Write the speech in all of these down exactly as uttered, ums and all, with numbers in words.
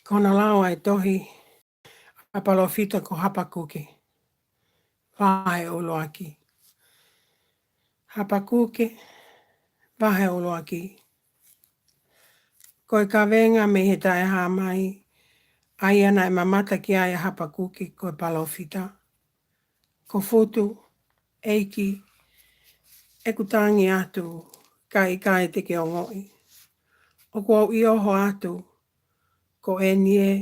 Ko hono lau ʻa e tohi ʻa e palōfita ko Hapakuke, vahe ʻuluaki. Hapakuke, vahe ʻuluaki. Ko e kavenga mei he Taʻehāmai, ʻa ia naʻe mamata ki ai ʻa Hapakuke ko e palōfita. Ko Futu, ʻEiki, ʻeku tangi atu, ka ʻikai te ke ongoʻi. ʻOku ou ʻi oho atu, ko eni ē,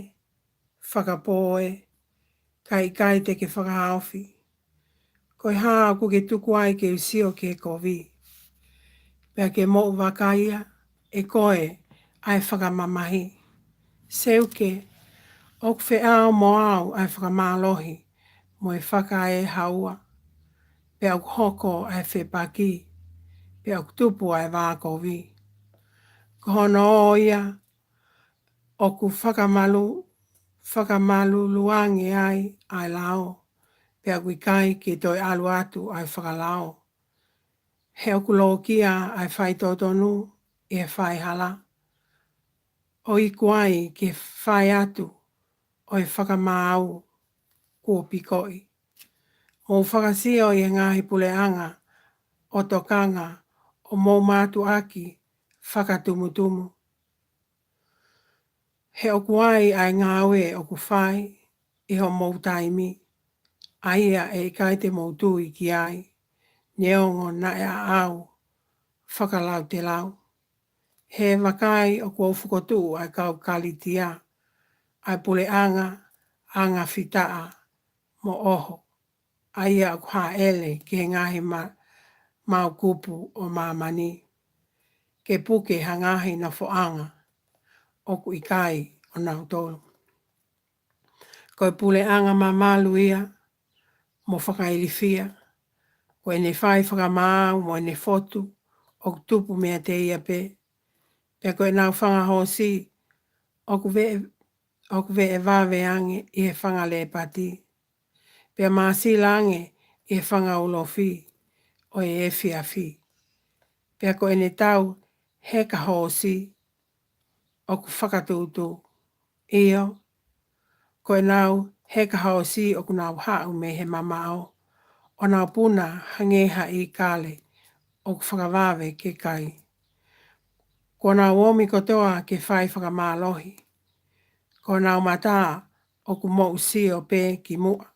fakapō ē, ka ʻikai te ke fakahaofi. Ko e hā ʻoku ke tuku ai ke u sio ki he kovi, pea ke moʻu vakaia ʻe koe ʻa e fakamamahi? Seuke, ʻoku feʻao mo au ʻa e fakamālohi mo e fakaehaua, pea ʻoku hoko ʻa e fepaki, pea ʻoku tupu ʻa e vākovi. Ko hono ō ia, ʻoku fakamalu, fakamalulu ange ai ʻa e lao, pea ʻoku ʻikai ke toe ʻalu atu ʻa e fakalao. He ʻoku lōkia ʻa e faitotonu ʻi he faihala, ʻo iku ai ke fai atu ʻo e fakamaau kuo pikoʻi. Mou fakasio ʻi he ngaahi puleʻanga ʻo tokanga, ʻo mou mātuʻaki fakatumutumu. He ʻoku ai ʻa e ngāue ʻoku fai ʻi homou taimi, ʻa ia ʻe ʻikai te mou tui ki ai, neongo naʻe ʻaʻau fakalautelau. He vakai, ʻoku ou fokotuʻu ʻa e kau Kalitia, ʻa e puleʻanga anga fitaʻa mo ʻoho, ʻa ia ʻoku hāʻele ki he ngaahi ma-, maukupu ʻo māmani, ke puke ha ngaahi nofoʻanga ʻoku ʻikai ʻonautolu. Ko e puleʻanga mamalu ia mo fakailifia, ko ʻene fai fakamaau mo ʻene fotu ʻoku tupu meiate ia pē. Pea ko ʻenau fanga hoosi ʻoku veʻe, ʻoku veʻe vave ange ʻi he fanga lēpati, pea māsila ange ʻi he fanga ulofi ʻo e efiafi. Pea ko ʻene tau heka hoosi ʻoku fakatūtū. ʻIo, ko ʻenau heka hoosi ʻoku nau haʻu mei he mamaʻo, ʻo nau puna hangē ha ʻīkale ʻoku fakavave ke kai. Kuo nau omi kotoa ke fai fakamālohi, ko honau mata ʻoku moʻu sio pē ki muʻa.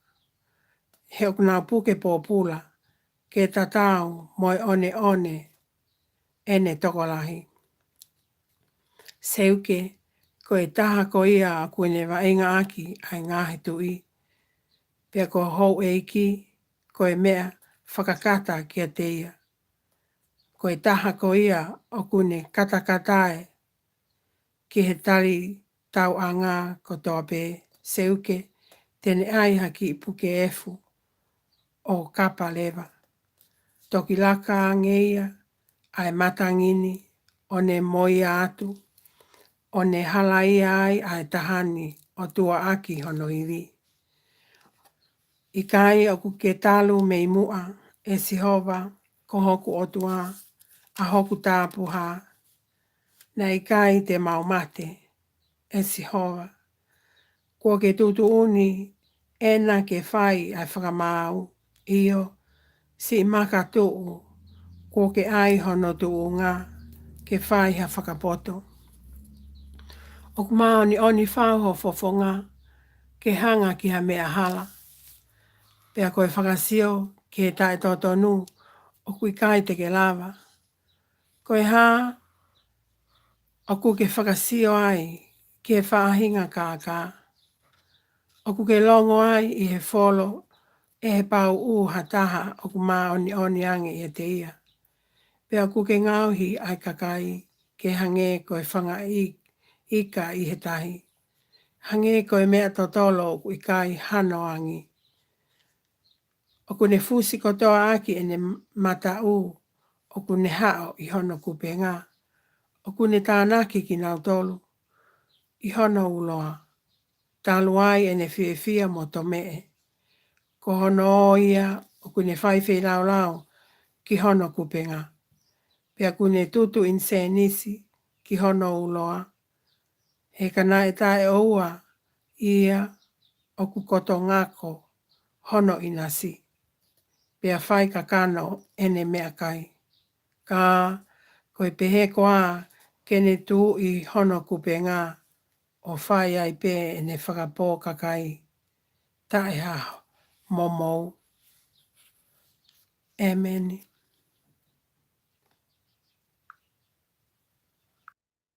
He ʻoku nau puke pōpula ke tatau mo e ʻoneʻone ʻene tokolahi. Seuke, ko e taha ko ia ʻoku ne vaʻingaʻaki ʻa e ngaahi tuʻi, pea ko houʻeiki ko e meʻa fakakata kiate ia. Ko e taha ko ia ʻoku ne katakata ē ki he tali tauʻanga kotoa pē. Seuke, te ne ʻai ha kiʻi puke efu ʻo kapa leva. Toki laka ange ia ʻa e matangi ni, ʻo ne moia atu, ʻo ne halaia ai ʻa e taha ni ʻo tuaʻaki hono ivi. ʻIkai ʻoku ke talu mei muʻa, ʻe Sihova, ko hoku ʻOtua, ʻa hoku tāpuhā? Naʻe ʻikai te mau mate, ʻe Sihova. Kuo ke tuʻutuʻuni ʻena ke fai ʻa e fakamaau, ʻio, siʻi makatuʻu kuo ke ʻai hono tuʻunga ke fai ha fakapoto. ʻOku māʻoniʻoni fau ho fofonga ke hanga ki ha meʻa hala, pea ko e fakasio ki he taʻetotonu ʻoku ʻikai te ke lava. Ko e hā ʻoku ke fakasio ai ki he faʻahinga kākā? ʻOku ke longo ai ʻi he folo ʻe he pauʻu ha taha ʻoku māʻoniʻoni ange ʻiate ia? Pea ʻoku ke ngaohi ʻa e kakai ke hangē ko e fanga ʻi-, ika ʻi he tahi, hangē ko e meʻa totolo ʻoku ʻikai hano angi. ʻOku ne fusi kotoa ʻaki ʻene mataʻu, ʻoku ne haʻo ʻi hono kupenga. ʻOku ne tānaki kinautolu ʻi hono uloa, talu ai ʻene fiefia mo tomeʻe. Ko hono ō ia ʻoku ne fai feilaulau ki hono kupenga, pea ʻoku ne tutu ʻinisēnisi ki hono uloa. He ka naʻe taʻeʻoua ia, ʻoku koto ngako hono ʻinasi, pea fai kakano ʻene meʻakai. Ka ko e pehē koā ke ne tuʻu ʻi hono kupenga, ʻo fai ai pē ʻene fakapō kakai taʻe ha momou. ʻEmeni.